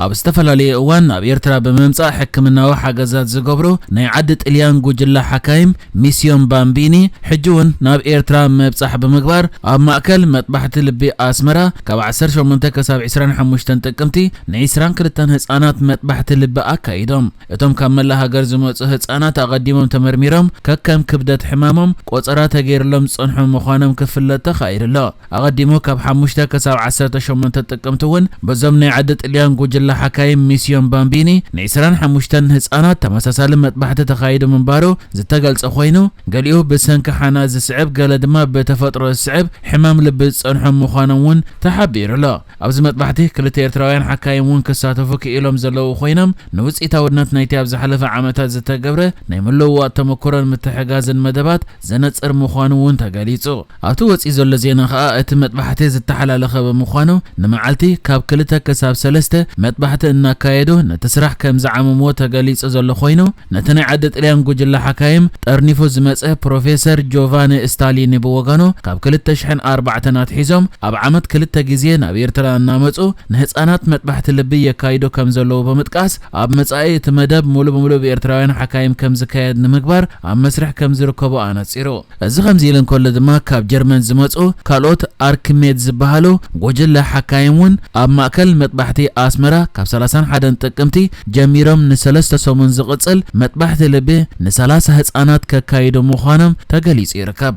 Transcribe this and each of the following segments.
ኣብ ዝተፈላለየ እዋን ናብ ኤርትራ ብምምጻእ ሕክምናዊ ሓገዛት ዝገብሩ ናይ ዓዲ ጥልያን ጉጅለ ሓካይም ሚስዮን ባምቢኒ፣ ሕጂ እውን ናብ ኤርትራ ምብጻሕ ብምግባር ኣብ ማእከል መጥባሕቲ ልቢ ኣስመራ ካብ ዓሰርተ ሸሞንተ ክሳብ ዕስራን ሓሙሽተን ጥቅምቲ ን ዕስራን ክልተን ህጻናት መጥባሕቲ ልቢ ኣካይዶም። እቶም ካብ መላእ ሃገር ዝመጹ ህጻናት ኣቐዲሞም ተመርሚሮም ከከም ክብደት ሕማሞም ቆጸራ ተገይርሎም ዝጸንሑ ምዃኖም ክፍለጥ ተኻይዱ ኣሎ። ኣቐዲሙ ካብ ሓሙሽተ ክሳብ ዓሰርተ ሸሞንተ ጥቅምቲ እውን በዞም ናይ ዓዲ ጥልያን ጉጅለ ሓካይም ሚስዮን ባምቢኒ ን ዕስራን ሓሙሽተን ህጻናት ተመሳሳሊ መጥባሕቲ ተኻይዱ ምንባሩ ዝተገልጸ ኮይኑ፣ ገሊኡ ብሰንኪ ሓና ዝስዕብ፣ ገለ ድማ ብተፈጥሮ ዝስዕብ ሕማም ልቢ ዝጸንሖም ምዃኖም እውን ተሓቢሩ ኣሎ። ኣብዚ መጥባሕቲ ክልተ ኤርትራውያን ሓካይም እውን ክሳተፉ ክኢሎም ዘለዉ ኮይኖም፣ ንውጽኢታውነት ናይቲ ኣብ ዝሓለፈ ዓመታት ዝተገብረ ናይ ምልውዋጥ ተመክሮን ምትሕጋዝን መደባት ዘነጽር ምዃኑ እውን ተገሊጹ። ኣብቲ ወጺኡ ዘሎ ዜና ከኣ፣ እቲ መጥባሕቲ ዝተሓላለኸ ብምዃኑ፣ ንመዓልቲ ካብ ክልተ ክሳብ ሰለስተ መጥባሕቲ እናካየዱ ነቲ ስራሕ ከም ዝዓመምዎ ተገሊጹ ዘሎ ኮይኑ፣ ነቲ ናይ ዓዲ ጥልያን ጉጅለ ሓካይም ጠርኒፉ ዝመጸ ፕሮፌሰር ጆቫኒ ስታሊኒ ብወገኑ፣ ካብ ክልተ ሽሕን ኣርባዕተን ኣትሒዞም ኣብ ዓመት ክልተ ግዜ ናብ ኤርትራ እናመጹ ንህጻናት መጥባሕቲ ልቢ የካይዱ ከም ዘለዉ ብምጥቃስ፣ ኣብ መጻኢ እቲ መደብ ሙሉ ብምሉእ ብኤርትራውያን ሓካይም ከም ዝካየድ ንምግባር ኣብ መስርሕ ከም ዝርከቡ ኣነጺሩ። እዚ ከምዚ ኢሉ እንከሎ ድማ፣ ካብ ጀርመን ዝመጹ ካልኦት ኣርክሜድ ዝበሃሉ ጉጅለ ሓካይም እውን ኣብ ማእከል መጥባሕቲ ኣስመራ ካብ ሰላሳን ሓደን ጥቅምቲ ጀሚሮም ንሰለስተ ሰሙን ዝቕጽል መጥባሕቲ ልቢ ንሰላሳ ህጻናት ከካይዱ ምዃኖም ተገሊጹ ይርከብ።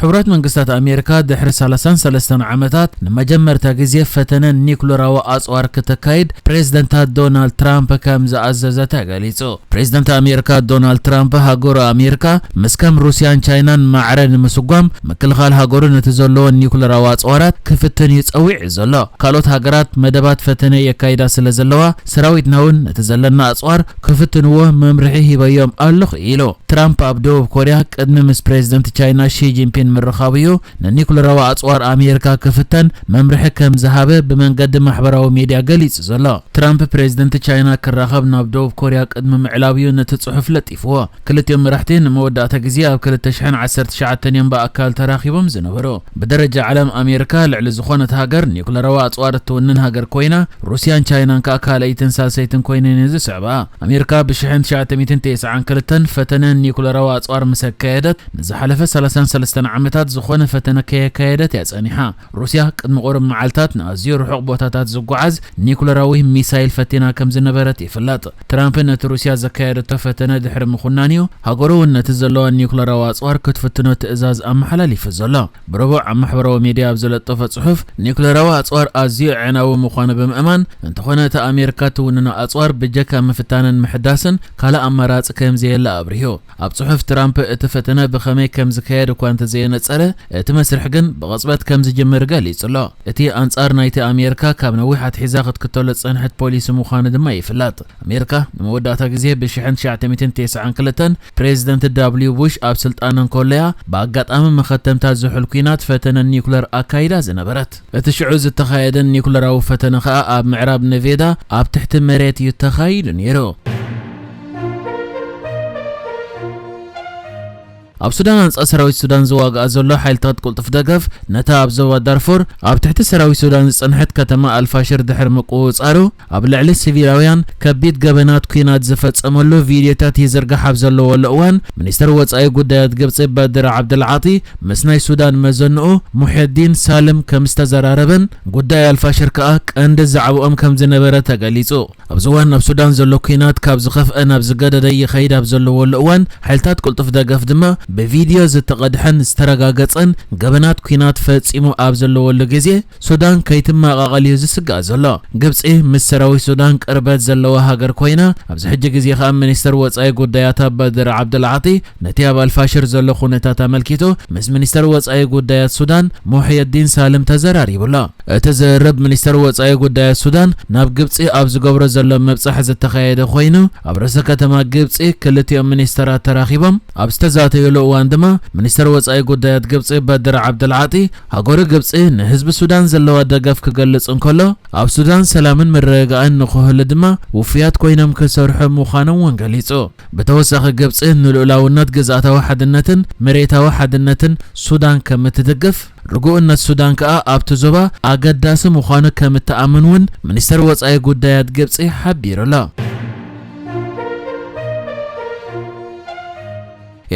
ሕቡራት መንግስታት ኣሜሪካ ድሕሪ ሰላሳን ሰለስተን ዓመታት ንመጀመርታ ግዜ ፈተነ ኒኩለራዊ ኣጽዋር ክተካይድ ፕሬዝደንታ ዶናልድ ትራምፕ ከም ዝኣዘዘ ተገሊጹ። ፕሬዝደንት ኣሜሪካ ዶናልድ ትራምፕ፣ ሃገሩ ኣሜሪካ ምስ ከም ሩስያን ቻይናን ማዕረ ንምስጓም፣ ምክልኻል ሃገሩ ነቲ ዘለዎን ኒኩለራዊ ኣጽዋራት ክፍትን እዩ ጸዊዑ ዘሎ። ካልኦት ሃገራት መደባት ፈተነ የካይዳ ስለ ዘለዋ፣ ሰራዊትና እውን ነቲ ዘለና ኣጽዋር ክፍትንዎ መምርሒ ሂበዮም ኣለኹ ኢሉ። ትራምፕ ኣብ ደቡብ ኮርያ ቅድሚ ምስ ፕሬዝደንት ቻይና ሺ ጂንፒን ምርኻቡ እዩ ንኒኩለራዊ ኣጽዋር ኣሜሪካ ክፍተን መምርሒ ከም ዝሃበ ብመንገዲ ማሕበራዊ ሚድያ ገሊጹ ዘሎ። ትራምፕ ፕሬዝደንት ቻይና ክራኸብ ናብ ደቡብ ኮርያ ቅድሚ ምዕላቡ እዩ ነቲ ጽሑፍ ለጢፍዎ። ክልቲኦም መራሕቲ ንመወዳእታ ግዜ ኣብ ክልተ ሽሕን ዓሰርተ ትሽዓተን እዮም ብኣካል ተራኺቦም ዝነበሩ። ብደረጃ ዓለም ኣሜሪካ ልዕሊ ዝኾነት ሃገር ኒኩለራዊ ኣጽዋር እትውንን ሃገር ኮይና፣ ሩስያን ቻይናን ከኣ ካልኣይትን ሳልሰይትን ኮይነን እየን ዝስዕባ። ኣሜሪካ ብሽሕን ትሽዓተ ሚእትን ተስዓን ክልተን ፈተነ ኒኩለራዊ ኣጽዋር ምስ ኣካየደት፣ ንዝሓለፈ ሰላሳን ሰለስተን ዓመታት ዝኾነ ፈተነ ከየካየደት እያ ጸኒሓ። ሩስያ ቅድሚ ቁሩብ መዓልታት ንኣዝዩ ርሑቕ ቦታታት ዝጓዓዝ ኒኩለራዊ ሚሳይል ፈቲና ከም ዝነበረት ይፍለጥ። ትራምፕ ነቲ ሩስያ ዘካየደቶ ፈተነ ድሕሪ ምኹናን እዩ፣ ሃገሩ እውን ነቲ ዘለዋ ኒኩለራዊ ኣጽዋር ክትፍትኖ ትእዛዝ ኣመሓላሊፉ ዘሎ። ብረቡዕ ኣብ ማሕበራዊ ሚድያ ኣብ ዝለጠፎ ጽሑፍ፣ ኒኩለራዊ ኣጽዋር ኣዝዩ ኣዕናዊ ምዃኑ ብምእማን፣ እንተኾነ እቲ ኣሜሪካ ትውንኖ ኣጽዋር ብጀካ ምፍታንን ምሕዳስን ካልእ ኣማራጺ ከም ዘየለ ኣብሪሁ። ኣብ ጽሑፍ ትራምፕ፣ እቲ ፈተነ ብኸመይ ከም ዝካየድ እኳ እንተዘየነጸረ፣ እቲ መስርሕ ግን ብቕጽበት ከም ዝጅምር ገሊጹ ኣሎ። እቲ ኣንጻር ናይቲ ኣሜሪካ ካብ ነዊሕ ኣትሒዛ ክትክተሎ ዝጸንሐት ፖሊሲ ምዃኑ ድማ ይፍለጥ። ኣሜሪካ ንመወዳእታ ግዜ ብሽሕን ትሽዓተ ሚእትን ተስዓን ክልተን ፕሬዚደንት ዳብልዩ ቡሽ ኣብ ስልጣን እንከሎ'ያ ብኣጋጣሚ መኸተምታ ዝሑል ኲናት ፈተነ ኒኩለር ኣካይዳ ዝነበረት። እቲ ሽዑ ዝተኻየደ ኒኩለራዊ ፈተነ ከኣ ኣብ ምዕራብ ነቬዳ ኣብ ትሕቲ መሬት እዩ ተኻይዱ ነይሩ። ኣብ ሱዳን ኣንጻር ሰራዊት ሱዳን ዝዋግኣ ዘሎ ሓይልታት ቅልጡፍ ደገፍ፣ ነታ ኣብ ዞባ ዳርፉር ኣብ ትሕቲ ሰራዊት ሱዳን ዝጸንሐት ከተማ ኣልፋሽር ድሕሪ ምቁጽጻሩ፣ ኣብ ልዕሊ ሲቪላውያን ከቢድ ገበናት ኲናት ዝፈጸመሉ ቪድዮታት ይዝርጋሕ ኣብ ዘለወሉ እዋን፣ ሚኒስተር ወጻኢ ጉዳያት ግብጺ በድር ዓብደልዓጢ ምስ ናይ ሱዳን መዘንኡ ሙሕየዲን ሳልም ከም ዝተዘራረበን፣ ጉዳይ ኣልፋሽር ከኣ ቀንዲ ዛዕባኦም ከም ዝነበረ ተገሊጹ። ኣብዚ እዋን ኣብ ሱዳን ዘሎ ኲናት ካብ ዝኸፍአ ናብ ዝገደደ ይኸይድ ኣብ ዘለወሉ እዋን፣ ሓይልታት ቅልጡፍ ደገፍ ድማ ብቪድዮ ዝተቐድሐን ዝተረጋገጸን ገበናት ኲናት ፈጺሙ ኣብ ዘለወሉ ግዜ፣ ሱዳን ከይትመቓቐል እዩ ዝስጋእ ዘሎ። ግብጺ ምስ ሰራዊት ሱዳን ቅርበት ዘለዋ ሃገር ኮይና፣ ኣብዚ ሕጂ ግዜ ከኣ ሚኒስተር ወጻኢ ጉዳያታ በድር ዓብደልዓጢ ነቲ ኣብ ኣልፋሽር ዘሎ ኩነታት ኣመልኪቱ ምስ ሚኒስተር ወጻኢ ጉዳያት ሱዳን ሙሕየዲን ሳልም ተዘራሪቡ ኣሎ። እቲ ዝርርብ ሚኒስተር ወጻኢ ጉዳያት ሱዳን ናብ ግብጺ ኣብ ዝገብሮ ዘሎ ምብጻሕ ዝተኻየደ ኮይኑ፣ ኣብ ርእሰ ከተማ ግብጺ ክልቲኦም ሚኒስተራት ተራኺቦም ኣብ ዝተዛተዩሉ እዋን ድማ፣ ሚኒስተር ወጻኢ ጉዳያት ግብጺ በድር ዓብደልዓጢ፣ ሃገሩ ግብጺ ንህዝቢ ሱዳን ዘለዋ ደገፍ ክገልጽ እንከሎ፣ ኣብ ሱዳን ሰላምን ምርግጋእን ንኽህሉ ድማ ውፉያት ኮይኖም ክሰርሑ ምዃኖም እውን ገሊጹ። ብተወሳኺ፣ ግብጺ ንልኡላውነት፣ ግዝኣታዊ ሓድነትን መሬታዊ ሓድነትን ሱዳን ከም እትድግፍ ርጉእነት ሱዳን ከኣ ኣብቲ ዞባ ኣገዳሲ ምዃኑ ከም እትኣምን እውን ሚኒስተር ወጻኢ ጉዳያት ግብጺ ሓቢሩ ኣሎ።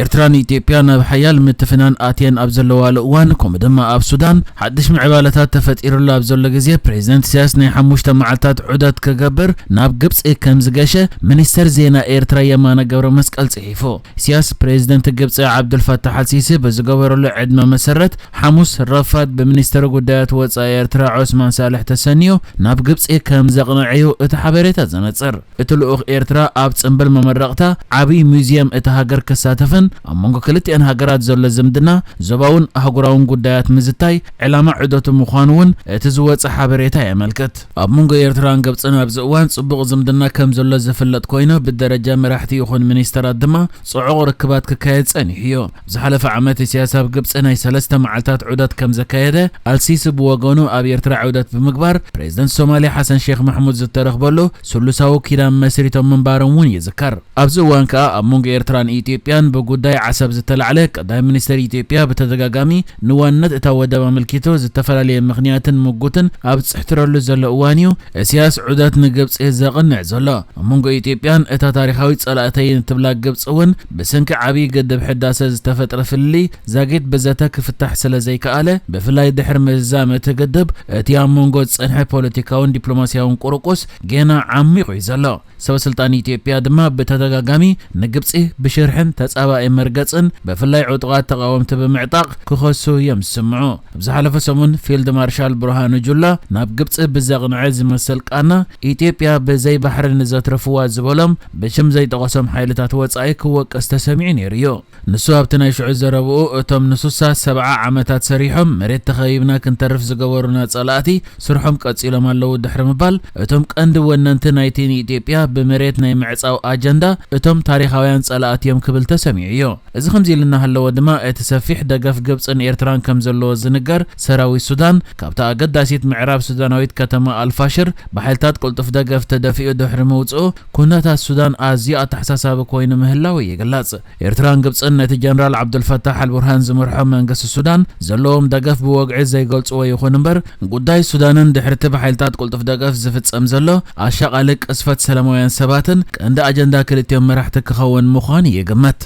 ኤርትራን ኢትዮጵያን ኣብ ሓያል ምትፍናን ኣትየን ኣብ ዘለዋሉ እዋን፣ ከምኡ ድማ ኣብ ሱዳን ሓድሽ ምዕባለታት ተፈጢሩሉ ኣብ ዘሎ ግዜ፣ ፕሬዚደንት ኢሳያስ ናይ ሓሙሽተ መዓልታት ዑደት ክገብር ናብ ግብጺ ከም ዝገሸ ሚኒስተር ዜና ኤርትራ የማነ ገብረ መስቀል ጽሒፉ። ኢሳያስ ፕሬዚደንት ግብጺ ዓብዱልፈታሕ ኣልሲሲ ብዝገበረሉ ዕድመ መሰረት፣ ሓሙስ ረፋድ ብሚኒስተር ጉዳያት ወጻኢ ኤርትራ ዑስማን ሳልሕ ተሰንዩ ናብ ግብጺ ከም ዘቕንዐ እዩ እቲ ሓበሬታ ዘነጽር። እቲ ልኡኽ ኤርትራ ኣብ ጽምብል መመረቕታ ዓብዪ ሙዚየም እታ ሃገር ክሳተፍን ኣብ መንጎ ክልቲኣን ሃገራት ዘሎ ዝምድና ዞባውን ኣህጉራውን ጉዳያት ምዝታይ ዕላማ ዑደቱ ምዃኑ እውን እቲ ዝወጸ ሓበሬታ የመልክት። ኣብ መንጎ ኤርትራን ግብጽን ኣብዚ እዋን ጽቡቕ ዝምድና ከም ዘሎ ዝፍለጥ ኮይኑ፣ ብደረጃ መራሕቲ ይኹን ሚኒስተራት ድማ ጽዑቕ ርክባት ክካየድ ጸኒሑ እዩ። ዝሓለፈ ዓመት ኢሳያስ ኣብ ግብጺ ናይ ሰለስተ መዓልታት ዑደት ከም ዘካየደ፣ ኣልሲሲ ብወገኑ ኣብ ኤርትራ ዑደት ብምግባር ፕሬዚደንት ሶማልያ ሓሰን ሼክ መሕሙድ ዝተረኽበሉ ስሉሳዊ ኪዳን መስሪቶም ምንባሮም እውን ይዝከር። ኣብዚ እዋን ከኣ ኣብ መንጎ ኤርትራን ኢትዮጵያን ብጉዳይ ዓሰብ ዝተላዕለ፣ ቀዳማይ ሚኒስተር ኢትዮጵያ ብተደጋጋሚ ንዋንነት እታ ወደብ ኣመልኪቱ ዝተፈላለየ ምኽንያትን ምጉትን ኣብ ዝጽሕትረሉ ዘሎ እዋን እዩ፣ ኢሳያስ ዑደት ንግብጺ ዘቕንዕ ዘሎ። ኣብ መንጎ ኢትዮጵያን እታ ታሪኻዊት ጸላእተይን እትብላ ግብጺ እውን ብሰንኪ ዓብዪ ግድብ ሕዳሰ ዝተፈጥረ ፍልልይ ዛጊት ብዘተ ክፍታሕ ስለ ዘይከኣለ፣ ብፍላይ ድሕሪ ምዝዛም እቲ ግድብ፣ እቲ ኣብ መንጎ ዝጸንሐ ፖለቲካውን ዲፕሎማስያውን ቁርቁስ ጌና ዓሚቑ እዩ ዘሎ። ሰበ ስልጣን ኢትዮጵያ ድማ ብተደጋጋሚ ንግብጺ ብሽርሕን ተጻባኢ መርገጽን፣ ብፍላይ ዕጡቓት ተቓወምቲ ብምዕጣቕ ክኸሱ እዮም ዝስምዑ። ኣብ ዝሓለፈ ሰሙን ፊልድ ማርሻል ብርሃኑ ጁላ ናብ ግብጺ ብዘቕንዐ ዝመሰል ቃና፣ ኢትዮጵያ ብዘይ ባሕሪ ንዘትረፍዋ ዝበሎም ብሽም ዘይጠቐሶም ሓይልታት ወጻኢ ክወቅስ ተሰሚዑ ነይሩ እዩ። ንሱ ኣብቲ ናይ ሽዑ ዘረብኡ፣ እቶም ንሱሳ ሰብዓ ዓመታት ሰሪሖም መሬት ተኸቢብና ክንተርፍ ዝገበሩና ጸላእቲ ስርሖም ቀጺሎም ኣለዉ ድሕሪ ምባል፣ እቶም ቀንዲ ወነንቲ ናይቲ ንኢትዮጵያ ብመሬት ናይ ምዕጻው ኣጀንዳ እቶም ታሪኻውያን ጸላእቲ እዮም ክብል ተሰሚዑ እዩ። እዚ ከምዚ ኢሉ እናሃለወ ድማ፣ እቲ ሰፊሕ ደገፍ ግብጽን ኤርትራን ከም ዘለዎ ዝንገር ሰራዊት ሱዳን፣ ካብታ ኣገዳሲት ምዕራብ ሱዳናዊት ከተማ ኣልፋሽር ብሓይልታት ቅልጡፍ ደገፍ ተደፊኡ ድሕሪ ምውጽኡ፣ ኩነታት ሱዳን ኣዝዩ ኣተሓሳሳቢ ኮይኑ ምህላዉ ይግለጽ። ኤርትራን ግብጽን ነቲ ጀነራል ዓብዱልፈታሕ ኣልቡርሃን ዝመርሖ መንግስቲ ሱዳን ዘለዎም ደገፍ ብወግዒ ዘይገልጽዎ ይኹን እምበር፣ ጉዳይ ሱዳንን ድሕርቲ ብሓይልታት ቅልጡፍ ደገፍ ዝፍጸም ዘሎ ኣሻቓሊ ቅስፈት ሰላማውያን ሰባትን ቀንዲ ኣጀንዳ ክልቲኦም መራሕቲ ክኸውን ምዃኑ ይግመት።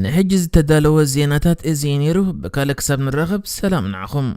ንሕጂ ዝተዳለወ ዜናታት እዚ እዩ ነይሩ። ብካልእ ክሳብ ንራኸብ፣ ሰላም ንዓኹም።